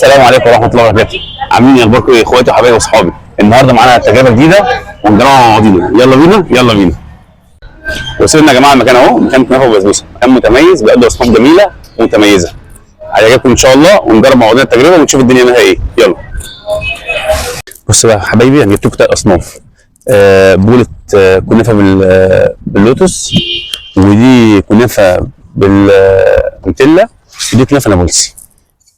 السلام عليكم ورحمة الله وبركاته. عاملين ايه؟ اخباركم ايه اخواتي وحبايبي واصحابي؟ النهارده معانا تجربه جديدة ونجربها مع بعضينا. يلا بينا يلا بينا. وصلنا يا جماعة المكان اهو، مكان كنافه وبسبوسه، مكان متميز بيقدم اصناف جميلة ومتميزه. هيعجبكم ان شاء الله ونجرب مع بعضنا التجربة ونشوف الدنيا منها ايه. يلا بصوا بقى يا حبايبي، انا جبت لكم ثلاث اصناف. بوله كنافه باللوتس، ودي كنافه بالنوتيلا، ودي كنافه نابلسي.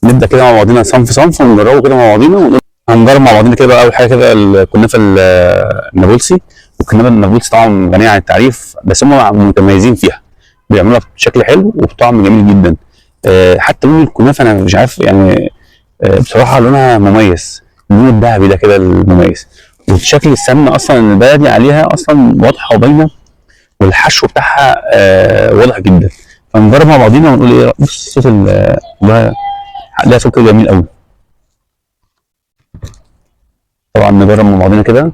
نبدا كده مع بعضينا صنف صنف ونجربه كده مع بعضينا ونقول. هنجرب مع بعضينا كده بقى. اول حاجة كده الكنافه النابلسي. والكنافه النابلسي طبعا غنية عن التعريف، بس هم متميزين فيها، بيعملوها بشكل حلو وبطعم جميل جدا. حتى لون الكنافه انا مش عارف يعني، بصراحة لونها مميز، اللون الذهبي ده كده المميز، وشكل السمنة اصلا البلدي عليها اصلا واضحة وباينه، والحشو بتاعها واضح جدا. فنجرب مع بعضينا ونقول ايه. بص صوت ده، لها صوت كده جميل قوي. طبعا نجرب مع بعضينا كده،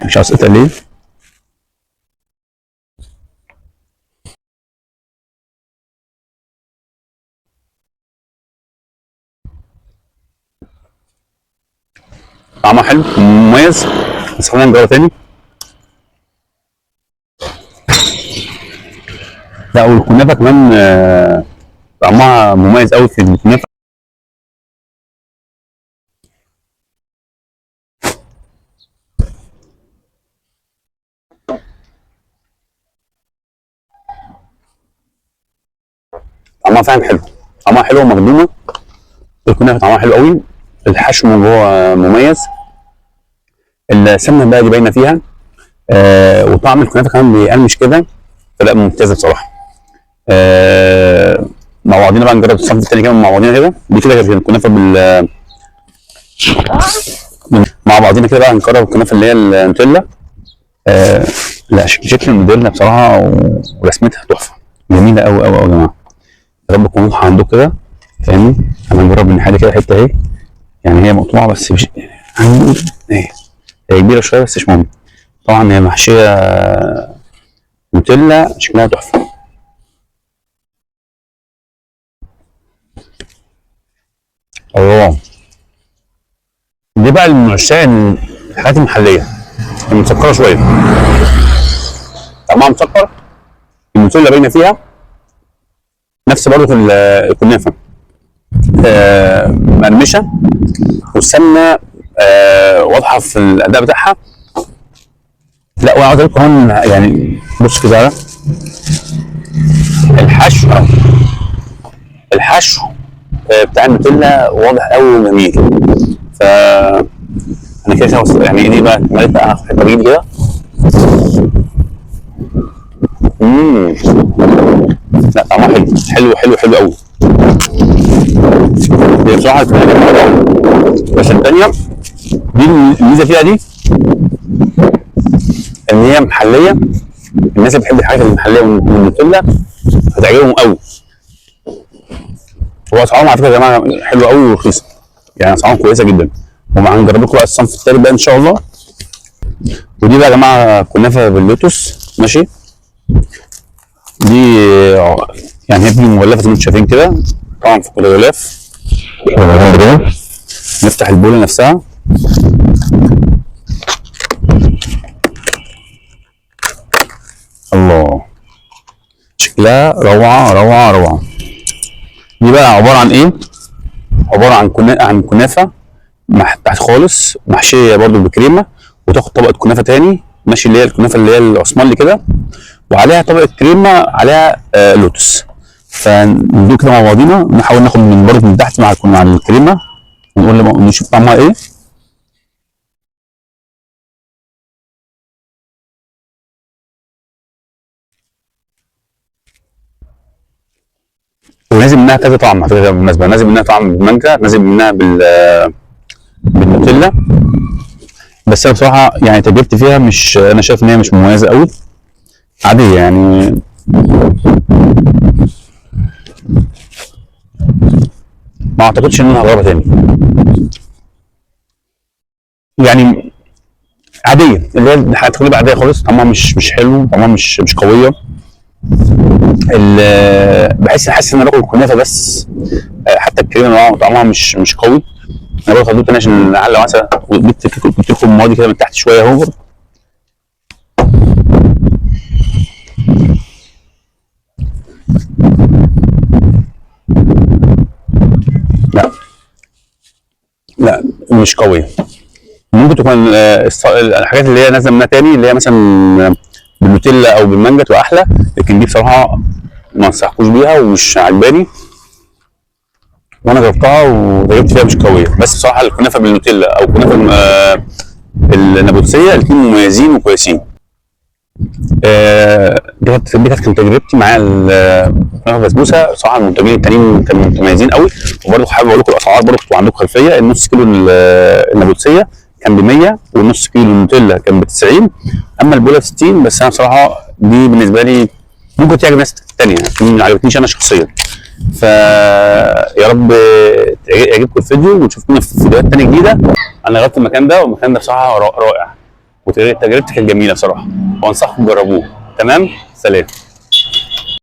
مش عاوز اقطع ليه. طعمها حلو مميز، بس خلينا نجرب تاني. لا والكنافه كمان طعمها مميز قوي في الكنافه. طعمها فعلا حلو، طعمها حلو ومخدومه. الكنافه طعمها حلو قوي، الحشو من جوه مميز، السمنة البلدي باينة فيها، وطعم الكنافه كمان بيقرمش كده، فلا ممتازة بصراحة. مع بعضينا بقى نجرب الصنف التاني كمان مع بعضينا كده. دي كده كانت الكنافه بال مع بعضينا كده بقى نجرب الكنافه اللي هي النوتيلا. لا شكل النوتيلا بصراحة ورسمتها تحفة، جميلة قوي قوي قوي يا جماعة. يا رب تكون واضحة عندكم كده، فاهمني؟ انا نجرب من حاجة كده حتة اهي، يعني هي مقطوعة بس مش اهي، هي كبيرة شوية بس مش مهم. طبعا هي محشيه نوتيلا، شكلها تحفة. الله، دي بقى من عشاق الحاجات المحلية المسكره شوية، طعمها مسكر، النوتيلا باينة فيها، نفس برضه الكنافه مقرمشه، والسمنه واضحة في الاداء بتاعها. لا وعاوز اقول كمان يعني بص كده الحشو، الحشو بتاع النوتيلا واضح قوي وجميل. ف انا كده كده يعني ايه بقى مالت بقى، هاخد حتة بايدي كده. لا طعمها حلو حلو حلو حلو قوي هي بصراحة. بس الثانية دي الميزة فيها دي ان هي محليه، الناس اللي بتحب الحاجات المحلية والنوتيلا هتعجبهم قوي. هو اسعارهم على فكرة يا جماعة حلوة قوي ورخيصه، يعني اسعارهم كويسة جدا. وهنجرب لكم بقى الصنف الثالث بقى ان شاء الله. ودي بقى يا جماعة كنافه باللوتس، ماشي. دي يعني هي مغلفه زي ما انتم شايفين كده، طبعا في كل غلاف. نفتح البوله نفسها. الله، شكلها روعه روعه روعه. دي بقى عبارة عن ايه؟ عبارة عن كنافه تحت خالص، محشيه برضو بكريمه، وتاخد طبقه كنافه تاني، ماشي، اللي هي الكنافه اللي هي العثمانلي كده، وعليها طبقه كريمة عليها لوتس. فندوق كده مع بعضينا، نحاول ناخد من برضو من تحت مع الكريمة، ونقول نشوف طعمها ايه. ونازل منها كذا طعم على فكرة بالمناسبة، نازل منها طعم بالمانجا، نازل منها بالنوتيلا. بس انا بصراحة يعني تجربتي فيها مش، انا شايف ان هي مش مميزة قوي، عادية يعني. ما اعتقدش ان انا هجربها تاني، يعني عادية، اللي هي الحاجات تقريبا عادية خالص، طعمها مش حلو، طعمها مش قوية. بحس حاسس ان انا باكل كنافه بس، حتى الكريمة طعمها مش قوي. انا برضه هدوق تاني عشان لعل مثلا جبت لكم الماضي كده من تحت شوية اهو. لا لا مش قوية. ممكن تكون الحاجات اللي هي نازله منها تاني اللي هي مثلا بالنوتيلا او بالمانجا تبقى احلى، لكن دي بصراحة ما انصحكوش بيها ومش عجباني، وانا جربتها وتجربتي فيها مش قوية. بس بصراحة الكنافه بالنوتيلا او الكنافه النابلسيه الاثنين مميزين وكويسين. دي كانت تجربتي مع الكنافه البسبوسه. بصراحة المنتجين التانيين كانوا متميزين قوي. وبرده حابب اقول لكم الاسعار برده تبقوا عندكم خلفية. النص كيلو النابلسيه كان ب 100، والنص كيلو النوتيلا كان ب 90، اما البوله ب 60. بس انا بصراحة دي بالنسبة لي ممكن تعجب ناس تانية، ما عجبتنيش انا شخصيا. فيا رب يعجبكم الفيديو وتشوفونا في فيديوهات تانية جديدة. انا جربت المكان ده، والمكان ده بصراحة رائع، وتجربتي كانت جميلة بصراحة، وانصحكم تجربوه. تمام، سلام.